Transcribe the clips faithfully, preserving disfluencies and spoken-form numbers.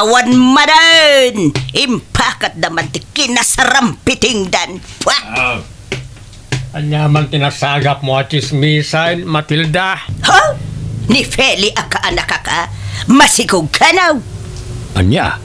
Awan manen! Impakatda man ti kinasarampitingdan. Pua! Ah. Ania man ti nasagapmo a tsismisan, Matilda? Ha? Ni Feli a kaanakak a? Masikog kano? Ania?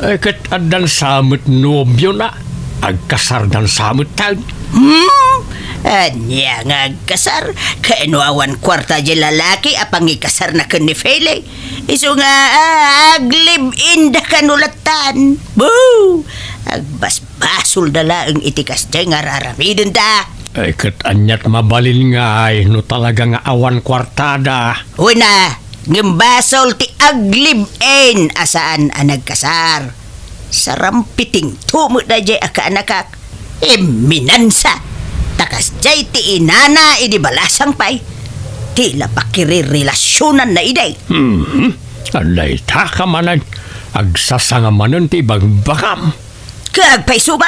Eh, ket addan sa met nobiona? Agkasardan sa met tayo? Hmm? Ania nga agkasar? Kano awan kuarta di lalaki a pangikasarna ken ni Feli? Isu nga, ah, ag-live-in da kano lattan. Boo! Agbasbasolda laeng iti kasdiay nga ar-aramidenda. Ay, ket aniat mabalin ngay no talaga nga awan kuartada? Una, ngem basol ti ag-live-in a saan a nagkasar. Sarampitingto met daydiay a kaanakak. Imminansa. Ta kasdiay ti inana idi balasang pay. Ti la pakirerelasionanna idi. Mhm. Dayta ka manen, agsasanga manen ti ibagbagam. Ket agpaisuba?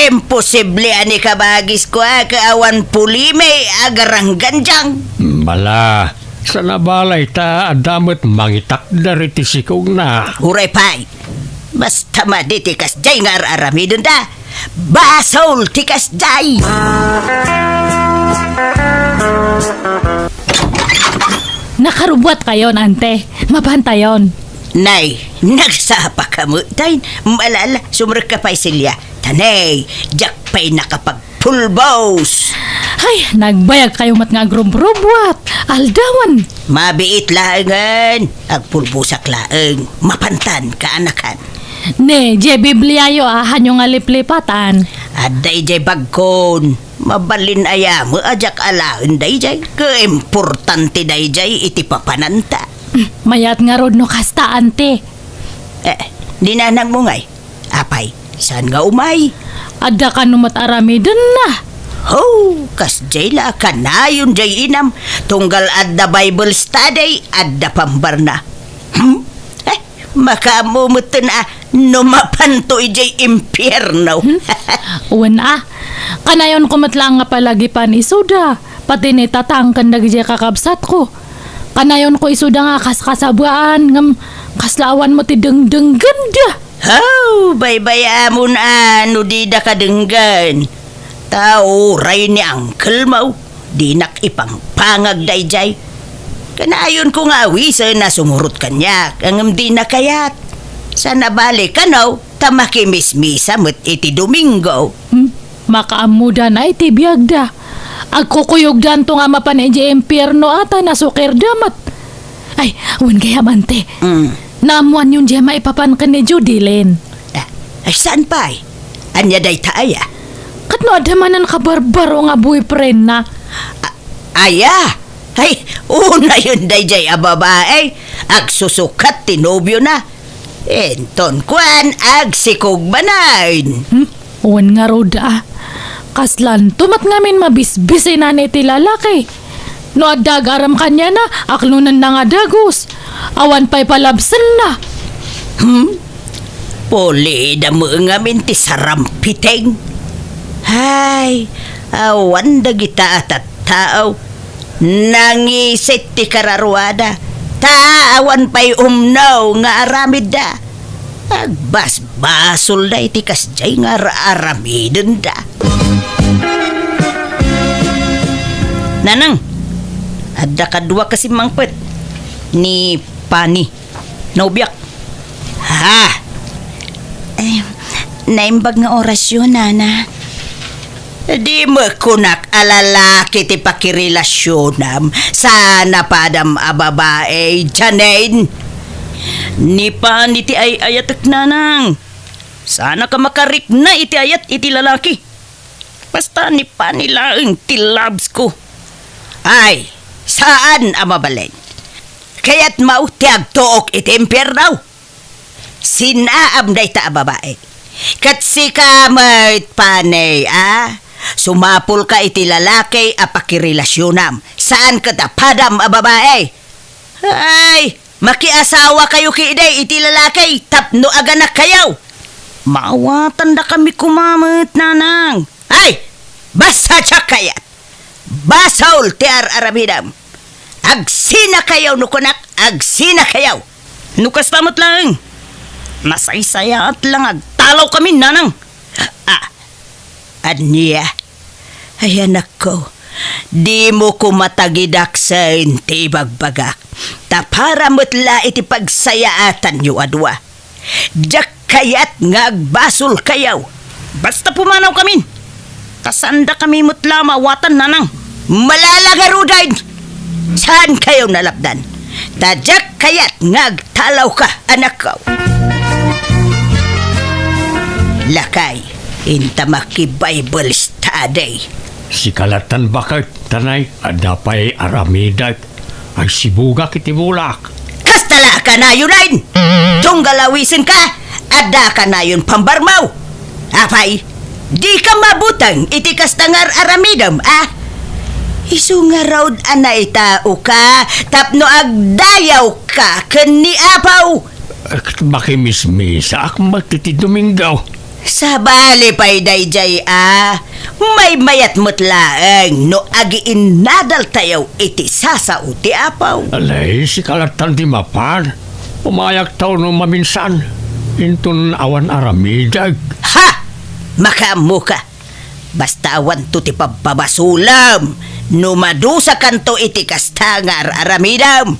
Imposible a ni kabagis kua ket awan pulimi a garanggandiang. Bala, saan a balay ta adda met mangitakder iti sikogna. Uray pay, basta madi ti kasdiay nga ar-aramidenda, basol ti kasdiay. Nakarubbuat kayon, ante. Mapantayon. Nay, nagsapa ka met, tay. Malala, sumrek ka pay, Celia. Ta nay, diak pay nakapagpulbos. Ay, nagbayag kayo met nga agrubrubuat. Aldawan. Mabiit laengen. Agpulbosak laeng. Mapantan, kaanakan. Ne, diay Bibliayo a hanyo nga liplipatan. Adda idiay bagkon. Mabalin aya met a diak alaen daydiay. Kaimportante daydiay iti papananta. Mayat ngarud no kasta, ante. Eh, ni nanangmo ngay? Apay, saan nga umay? Adda kano met aramidenna. Ho, kasdiay la a kanayon diay inam, tunggal adda Bible study, adda pambarna. Hmm? Eh, makaammo metten a no mapanto idiay impierno. Hmm? Wen a, kanayonko met laeng nga palagipan isuda, pati ni tatang ken dagiti kakabsatko. Kanayonko isuda nga kaskasabaan, ngem kasla awan met ti dengdenggenda. Haw, baybayamon a no dida kadenggen. Ta uray ni uncle mo, dinak ipangpangag daydiay. Kanayonko nga awisen a sumurot kaniak, ngem dina kayat. Saan a bale kano, ta makimismisa met iti Domingo. Hmm? Makaammodan ay ti biagda. Agkukuyogdanto nga mapan idiay impierno a ta nasukirda met. Ay, wen gayam, ante. Mm. Naammoanyon diay maipapan ken ni Judilyn. Ah, ay, saan pay? Ania dayta aya? Ket no adda manen kabarbaro nga boyfriendna? A-, aya? Ay, unayon daydiay a babae. Agsusukat ti nobiona. Inton kuan, agsikog manen. Hmm? Wen ngarud a. Kaslanto met ngamin mabisbisinan iti lalaki. No adda agaram kaniana, aklonenna nga dagus. Awan pay palabsenna. Hmm? Pulida met ngamin ti sarampiting. Hay, awan dagita a tattao. Nangisit ti kararuada, ta awan pay umno nga aramidda. Agbasbasolda iti kasdiay nga ar-aramidenda. Nanang, adda kadua ka simmangpet ni Pani. Nobiak. Ha? Eh, naimbag nga orasyon, nana. Di met kunak a lalaki ti pakirelasionam. Saan a padam a babae, Janine. Ni Pani ti ay-ayatek, nanang. Saan a ka makarikna iti ayat iti lalaki. Basta ni Pani laeng ti labs ko. Ay, saan a mabalin. Kayatmo ti agtuok iti impierno? Sinaam dayta a babae. Ket sika met, Pani, a? Sumapulka iti lalaki a pakirelasionam. Saan ket a padam a babae. Ay, makiasawa kayo kidi iti lalaki tapno aganak kayo. Maawatandakami koma met, nanang. Ay, basta diak kayat. Basol ti ar-aramidam. Agsina kayo no kunak, agsina kayo. No kasta met laeng, masaysayaat la nga agtalawkami, nanang. Ah, ania? Ay, anakko, dimo koma tagidaksen ti ibagbagak. Ta para met la iti pagsayaatanyo a dua. Diak kayat nga agbasolkayo. Basta pumanawkamin. Ta saandakami met la maawatan, nanang. Malala ngaruden! Saankayo nalapdan. Ta diak kayat nga agtalawka, anakko. Lakay, inta maki-Bible study. Sika lattan baket, tanay, adda pay aramidek. Agsibugak iti bulak. Kasta la a kanayonen! Tunggal awisenka, adda kanayon pambarmaw. Apay, dika mabuteng iti kasta nga ar-aramidem, a? Isu ngarud a naitaoka tapno agdayawka ken ni Apo. Ket makimismisaak met iti Domingo. Sabali pay daydiay a, maymayat met laeng no agiinnadaltayo iti sasao ti Apo. Alay, sika lattan ti mapan. Umayakto no maminsan, inton awan aramidek. Ha! Makaammoka. Basta awanto ti pabpabasolem no madusakanto iti kasta nga ar-aramidem.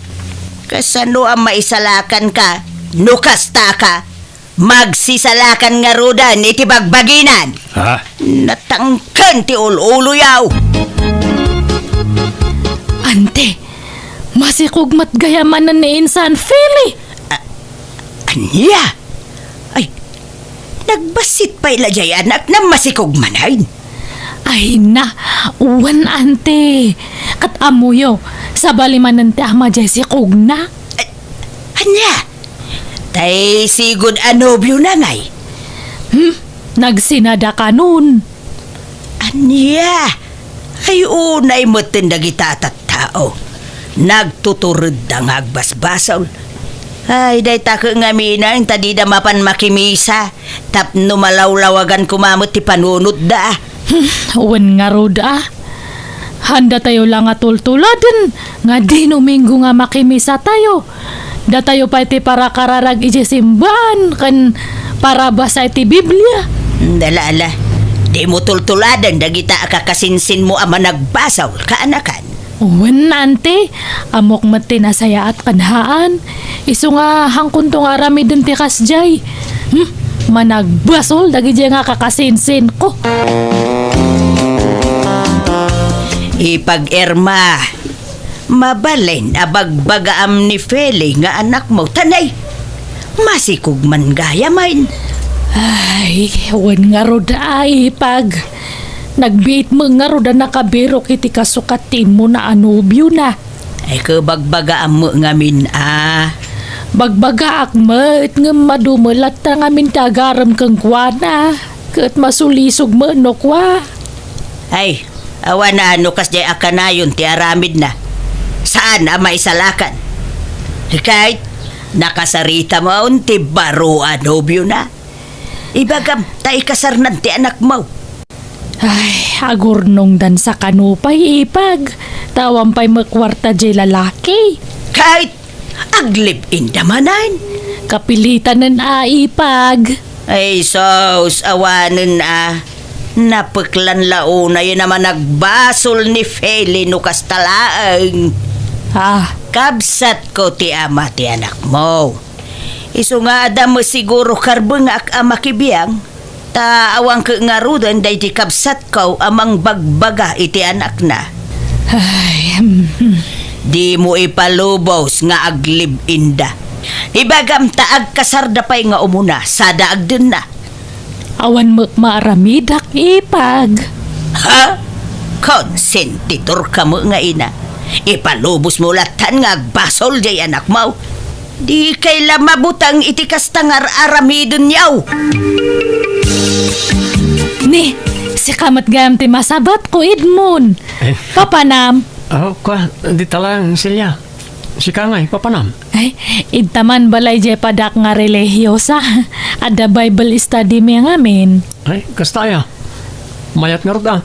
Kasano a maisalakanka no kastaka? Magsisalakan ngaruden iti bagbaginan. Ha? Natangken ti ul-uloyo. Ante, masikog met gayam ni insan Feli. A-, ania? Ay, nagbassit pay la diay anakna, masikog manen. Ay na, wen, ante. Ket ammoyo, sabali manen ti ama diay sikogna. A-, ania? Tay sigud a nobiona ngay? Hmm? Nagsinada kanon. Ania? Ay, unay metten dagita a tattao. Nagtuturedda nga agbasbasol. Ay, dayta ket ngamin ta dida mapan makimisa tapno malawlawagan koma met ti panunotda. Hmm, wen ngarud a. Haandatayo la nga tultuladen nga Domingo nga makimisatayo. Datayo pay ti parakararag idiay simbaan ken parabasa iti Biblia. Ala, ala. Dimo tultuladen dagita a kakasinsinmo a managbasol, kaanakan. Wen, ante, ammok met ti nasayaat ken haan. Isu nga haankonto nga aramiden ti kasdiay. Hmm, managbasol dagidiay nga kakasinsinko. Ipag-Irma, mabalin a bagbagaam ni Feli nga anakmo, tanay. Masikog man gayam. Ay, wen ngarud a, ipag. Nagbiit met ngarud a nakabirok iti kasukat ti immuna a nobiona. Ay, ket bagbagaam met ngamin a. Bagbagaak met, ngem adu met latta ngamin ti agarem kenkuana. Ket masulisog met no kua. Ay, awan a no kasdiay a kanayon ti aramidna. Saan a maisalakan. Ket nakasarita manen ti baro a nobiona. Ibagam ta ikasarnan ti anakmo. Ay, agurnongdan sa kano pay, ipag. Ta awan pay met kuarta diay lalaki. Ket aglive-inda manen. Kapilitanen a, ipag. Ay, sus, awanen a. Napeklan la unay a managbasol ni Feli no kasta laeng. Ah. Kabsatko ti ama ti anakmo. Isu nga adda met siguro karbengak a makibiang, ta awan ket ngaruden daydi kabsatko a mangbagbaga iti anakna. Ay, hmm. Dimo ipalubos nga aglive-inda. Ibagam ta agkasarda pay nga umuna, sada agdenna. Awan met maaramidak, ipag. Ha? Konsentidorka met nga ina. Ipalubosmo lattan nga agbasol diay anakmo. Dikay la mabuteng iti kasta nga ar-aramidenyo. Ni, sika met gayam ti masabatko, Edmond. Eh. Papanam. Oh, kua, dita lang, Celia. Sika ngay, papanam? Ay, inta man balay diay padak nga relihiosa. Adda Bible study mi ngamin. Ay, kasta aya. Mayat ngarud a.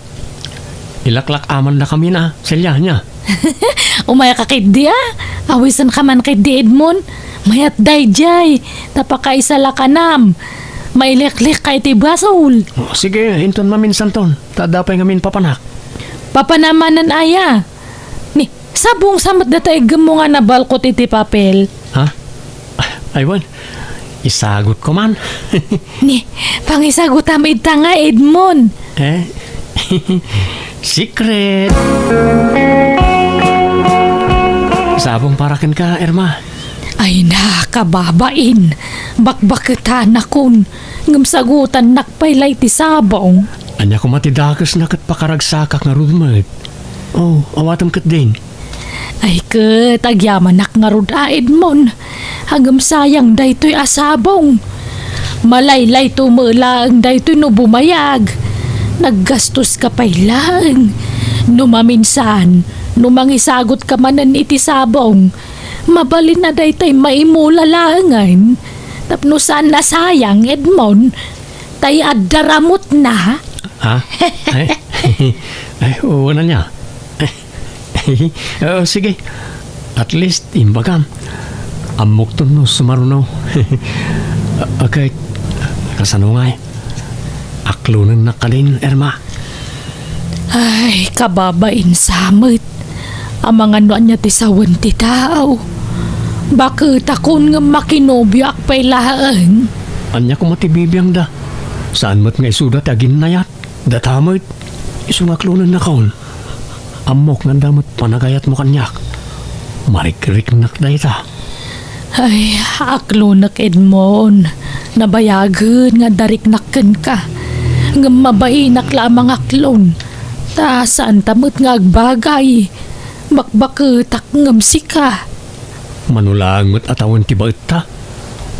Ilaklak-amandakami na, Celia, nia? Umayka ketdi a. Awisenka man ketdi, Edmond. Mayat daydiay, ta pakaisalakanam. Maileklekka iti basol. O, sige, inton maminsanton, ta adda pay ngamin papanak. Papanam manen aya? Ni, sabong sa met data iggemmo nga nabalkot iti papel. Ha? Ay, wen. Isagutko man. Ni, pangisagutam ita nga, Edmond. Eh? Secret. Sabong para kenka, Irma. Ay na, kababain. Bakbaketanakon. Ngem sagutannak pay la iti sabong. Ania koma ti dakesna ket pakaragsakak ngarud met? O, awatem ketdin. Ay ket, agyamanak ngarud a, Edmond. Ngem sayang daytoy a sabong. Malaylayto met laeng daytoy no bumayag. Naggastoska pay laeng. No maminsan, no mangisagutka manen iti sabong, mabalin a daytay maimula laengen. Tapno saan a sayang, Edmond. Tay adda ramutna. Ha? Ay, ay, wen ania? O, sige. At least, imbagam. Ammokton no sumaruno. A-, agay, kasano ngay? Aklonennak kadin, Irma? Ay, kababain sa met. Amangan no ania ti sawen ti tao. Baketakon ngem makinobioak pay laeng. Ania koma ti bibiangda? Saan met nga isuda ti aginnayat? Data met, isu nga aklonennakon. Ammok nga adda met panagayatmo kaniak. Marikriknak dayta. Ay, aklonek, Edmond. Nabayagen nga adda riknak kenka. Ngem mabainak la a mangaklon. Ta saanta met nga agbagay. Bakbaketak ngem sika. Mano laeng met a tawen ti baetta?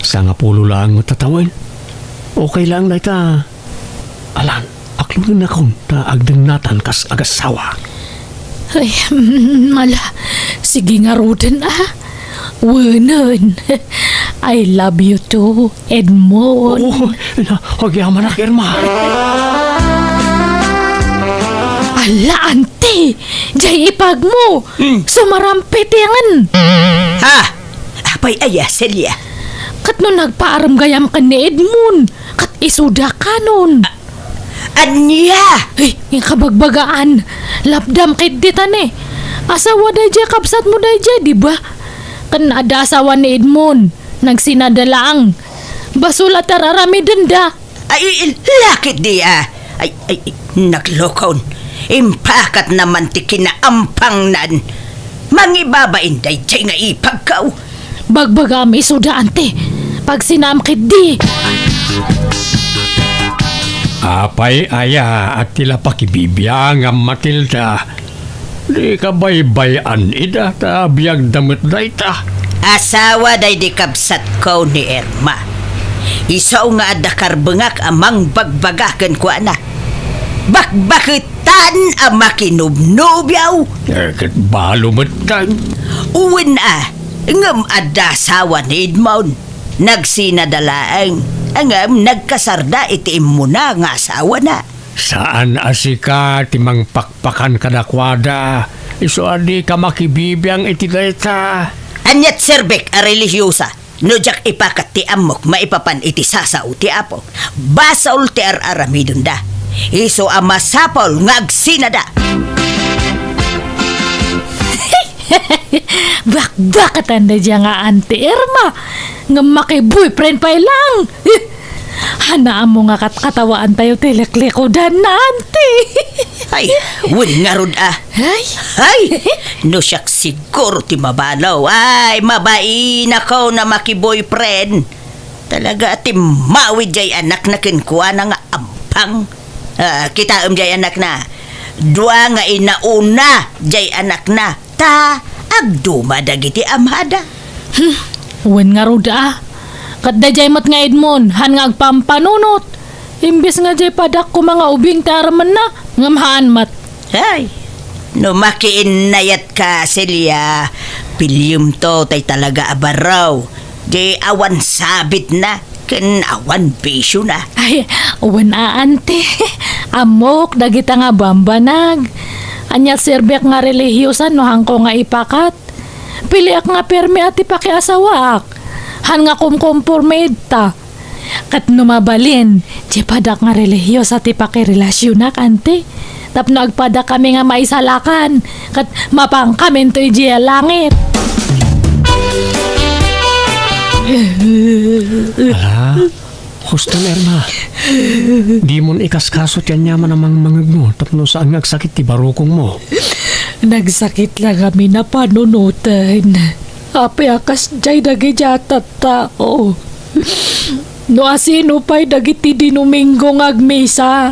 Sangapulo laeng met a tawen? Okay laeng dayta. Alan, aklonennakon ta agdengnatan kas agassawa. Ay, mm, ala, sige ngaruden a. Wenen. I love you too, Edmond. Oo, na, agyamanak, Irma. Ala, ante, jay ipagmo. Hmm. Sumarampet yan. Ha? Apay aya, Celia? Ket no nagpaarem gayam ken ni Edmond, ket isuda kanon. Ania? Ay, inkabagbagaan. Lapdam ket ditane. Asawa daydiay kabsatmo daydiay, di ba? Ken adda asawa ni Edmond. Nagsinada laeng. Basol a tararamidenda. Ay, lakit di a. Ay, ay, naglokon. Impakatna man ti kinaampangnan. Mangibabain daydiay nga ipagkaw. Bagbagam isuda, ante. Pagsinam ketdi. Apay aya a ti la pakibibiangam, Matilda? Di ka baybay-an ida ta biagda met dayta. Asawa daydi kabsatko ni Irma. Isu nga adda karbengak a mangbagbaga kenkuana. Bakbaketan a makinubnubio. Eh, ket balo met kan. Wen a, ngem adda asawa ni Edmond. Nagsinada laeng, ngem nagkasarda iti immuna nga asawana. Saan a sika ti mangpakpakan kadakuada, isu a dika makibibiang iti dayta. Aniat serbek a relihiosa no diak ipakat ti ammok maipapan iti sasao ti Apo? Basol ti ar-aramidenda. Isu a masapul nga agsinada. Bakbakatan daydiay nga Auntie Irma, ngem maki-boyfriend pay laeng. Haan a ammo nga katkatawaantayo ti liklikudanna, Auntie. Ay, wen ngarud a. Ay. Ay, no siak siguro ti mabalo. Ay, mabainak a maki-boyfriend. Talaga, timmawid jay anakna kenkuana nga ampang. Ah, kitaem jay anakna. Dua nga inauna jay anakna. Ta agduma dagiti amada. Hmm, wen ngarud a. Ket daydiay met nga Edmond, haan nga agpampanunot. Imbes nga jay padak koma nga ubing ti aramidna, ngem haan met. Ay, no makiinnayatka, Celia, piliyemto tay talaga a barraw. Di awan sabitna ken awan bisiona. Ay, wen a, Auntie. Ammok dagita nga bambanag. Ania serbik nga relihiyosa no haanko nga ipakat? Piliak nga permi a ti pakiasawaak. Haan nga kumkomporme ita. Ket no mabalin, diay padak nga relihiyosa ti pakirelasionak, anti? Tapno agpadakami nga maisalakan, ket mapankaminto idiay langit. Ala, husto, Irma. Dimon ikaskaso ti aniaman a mangmangegmo tapno saan nga agsakit ti barukongmo. Nagsakit la ngamin a panunoten. Apay a kasdiay dagiti a tattao? No asino pay dagiti Dinuminggo nga agmisa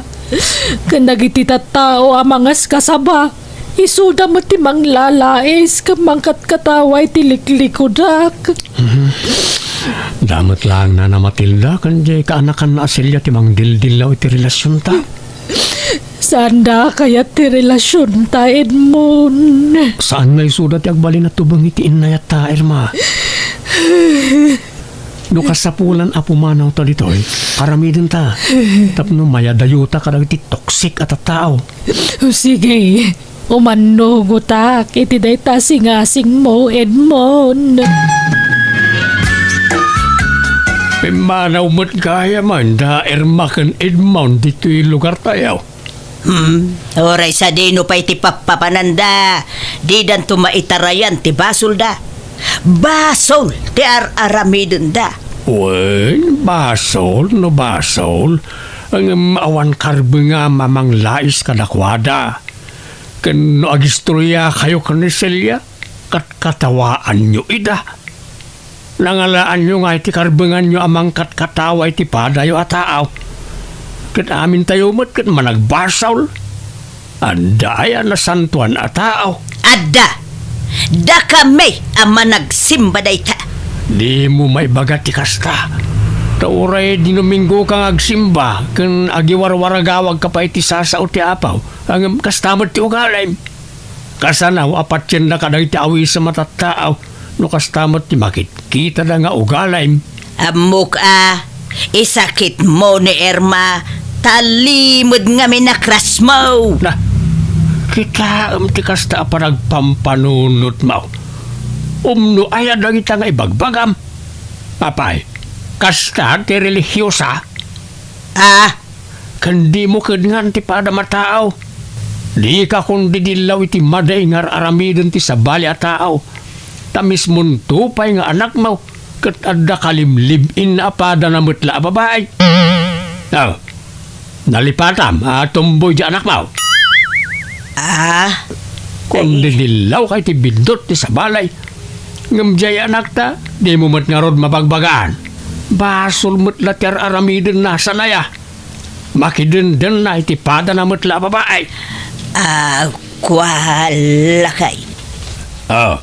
ken dagiti tattao a mangaskasaba, isuda met ti manglalais ken mangkatkatawa iti liklikudak. Mhm. Damet laeng, Nana Matilda, ken diay kaanakanna a Celia ti mangdildillaw iti relasionta. Saanda a kayat ti relasionta, Edmond. Saan nga isuda ti agbalin a tubeng iti innayatta, Irma. No kasapulan a pumanawta ditoy, aramidenta tapno mayadayota kadagiti toxic a tattao. Sige, umannugotak iti dayta a singasingmo, Edmond. Pimmanaw met gayamen da Irma ken Edmond ditoy lugartayo. Hmm, uray sadino pay ti pappapananda, didanto maitarayan ti basolda. Basol ti ar-aramidenda. Wen, basol no basol, ngem awan karbengam a manglais kadakuada. Ken no agistoriakayo ken ni Celia, katkatawaanyo ida. Nangalaanyo nga iti karbenganyo a mangkatkatawa iti padayo a tao. Ket amintayo met ket managbasol. Adda aya nasantoan a tao? Adda. Dakami a managsimba dayta. Dimo maibaga ti kasta. Ta uray Dinuminggoka nga agsimba ken agiwarwaragawagka pay iti sasao ti Apo, ngem kasta met ti ugalim. Kasano a patienna kadagiti awisem a tattao no kasta met ti makitkitada nga ugalim? Ammok a, isakitmo ni Irma, ta limed ngamin a crushmo. Na, kitaem ti kasta a panagpampanunotmo. Umno aya dagita nga ibagbagam? Apay, kasta ti relihiosa? Ah, Ken dimo kedngan ti padam a tao. Dika kundidillaw iti madi nga ar-aramiden ti sabali a tao. Ta mismonto pay nga anakmo, ket adda kalimlib-inna a padana met la a babai. Oh, nalipatam a tumboy di anakmo. Ah, Kundidillawka iti biddut ti sabali. Ngem diay anakta, dimo met ngarud mabagbagaan. Basol met la ti ar-aramidenna, saan aya? Makidendenna iti padana met la a babai. Ah, kua, lakay. Oh,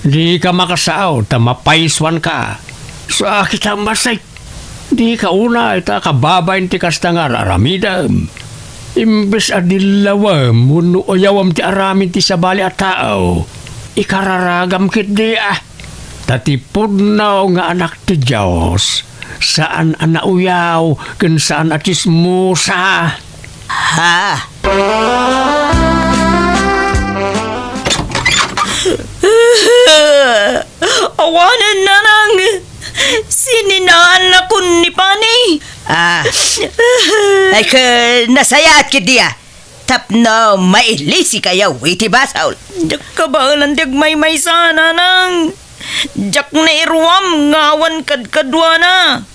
dika makasao ta mapaysuanka. Sakit a masik. Dika unay ta kababain ti kasta nga ar-aramidem. Imbes a dillawem wenno uyawem ti aramid ti sabali a tao, ikararagam ketdi a. Ta ti pudno nga anak ti Dios, saan a nauyaw ken saan a tsismosa. Ha? Awanen, nanang! Sininaannakon ni Pani! Ah. Ay, ka, nasayaat ketdi a. Tapno mailisikayo iti basol. Diak kabaelan ti agmaymaysa, nanang. Diak nairuam nga awan kadkaduana.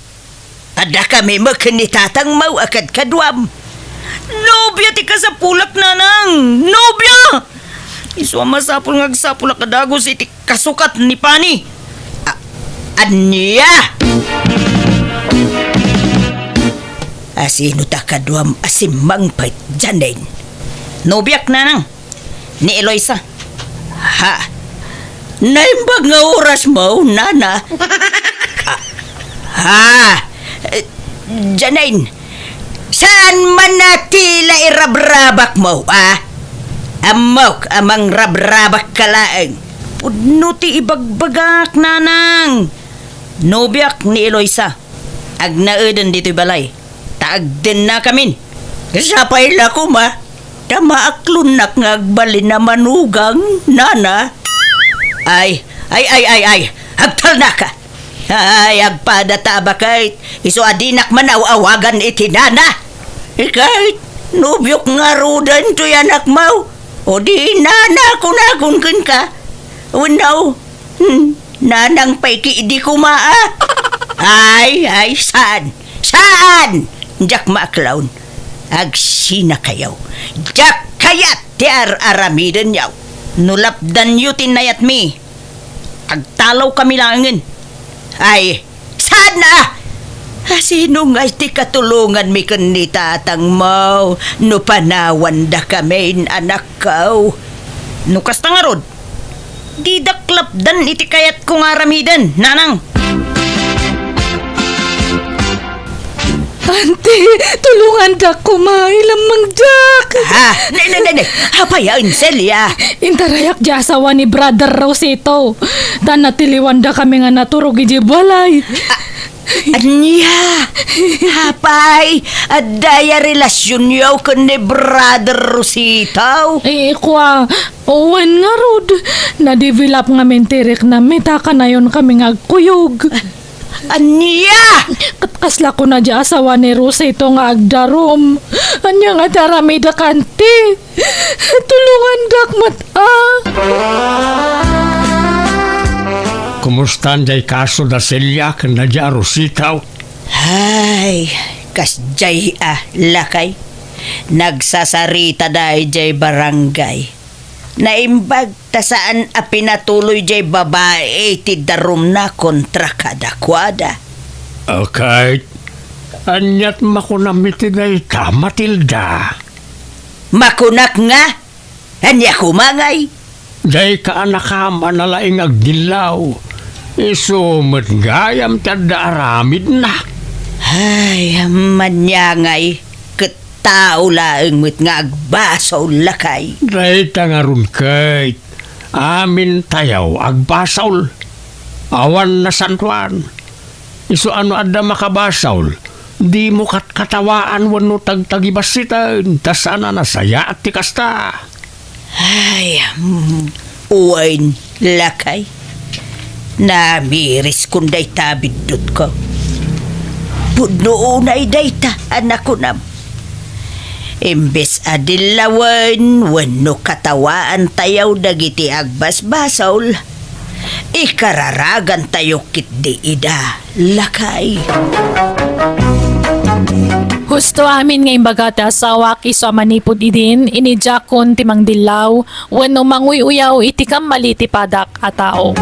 Adda kami met ken ni tatangmo a kadkaduam. Nobia ti kasapulak, nanang! Nobia! Isu a masapul nga agsapulak a dagus iti kasukat ni Pani. A-, ania? Asino ta kaduam a simmangpet, Janine? Nobiak, nanang. Ni Eloisa. Ha? Naimbag nga orasmo, nana? Ah, ha? Eh, Janine, saan man a ti la irabrabakmo, ah? Ammok a mangrabrabakka laeng. Pudno ti ibagbagak, nanang. Nobiak ni Eloisa. Agnaeden ditoy balay. Ta agdennakamin. Sapay la koma. Ta maaklonnak nga agbalin a manugang, nana. Ay, ay, ay, ay, ay, agtalnaka. Ay, agpada ta a baket, isu a dinak man aw-awagan iti nana. Ikay, nobiok ngaruden toy anakmo. O di nana kunakon kenka. Wenno, hmm, nanang pay ki idi koma a. Ay, ay, saan? Saan? Diak maaklon. Agsinakayo. Diak kayat ti ar-aramidenyo. No lapdanyo ti nayatmi, agtalawkami laengen. Ay, saan a? A, sino ngay ti katulonganmi ken ni tatangmo no panawandakamin, anakko? No kasta ngarud, didak lapdan iti kayatko nga aramiden, nanang. Auntie, tulongandak koma, ilammangdiak. Ha? Ne, ne, ne, ne. Apay a, Celia? Intarayak di asawa ni Brother Rosito. Ta natiliwandakami nga naturog idiay balay. A-, ania? Apay, adda aya relasionyo ken ni Brother Rosito? Eh, kua, wen ngarud, na-develop ngamin ti riknam, ta kanayonkami nga agkuyog. Ania? Ket kasla kuna di asawa ni Rosito nga agdarum. Ania nga ti aramidek, auntie? Tulongandak met a. Kumustan diay kaso da Celia ken da Rosito? Ay, kasdiay a, lakay. Nagsasaritada idiay barangay. Naimbag ta saan a pinatuloy diay babai ti darumna kontra kadakuada. Ket aniat makunam iti dayta, Matilda? Makunak nga, ania koma ngay? Diay kaanakam a nalaing agdillaw. Isu met gayam ti adda aramidna. Ay, ania ngay, ket tao laeng met nga agbasol, lakay. Dayta ngarud ket, amintayo agbasol. Awan nasantoan. Isu a no adda makabasol, dimo katkatawaan wenno tagtagibassiten, ta saan a nasayaat ti kasta. Ay, mm, wen, lakay. Namiriskon dayta biddutko. Pudno unay dayta a nakunam. Imbes a dillawen wenno katawaantayo dagiti agbasbasol, ikararagantayo ketdi ida, lakay. Husto amin nga imbaga ti asawak isu a manipud idin, inidiakon ti mangdillaw wenno manguy-uyaw iti kammali ti padak a tao.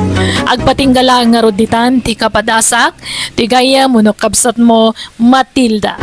Agpatingga laeng ngarud ditan ti kapadasak, ti gayyem wenno kabsatmo, Matilda.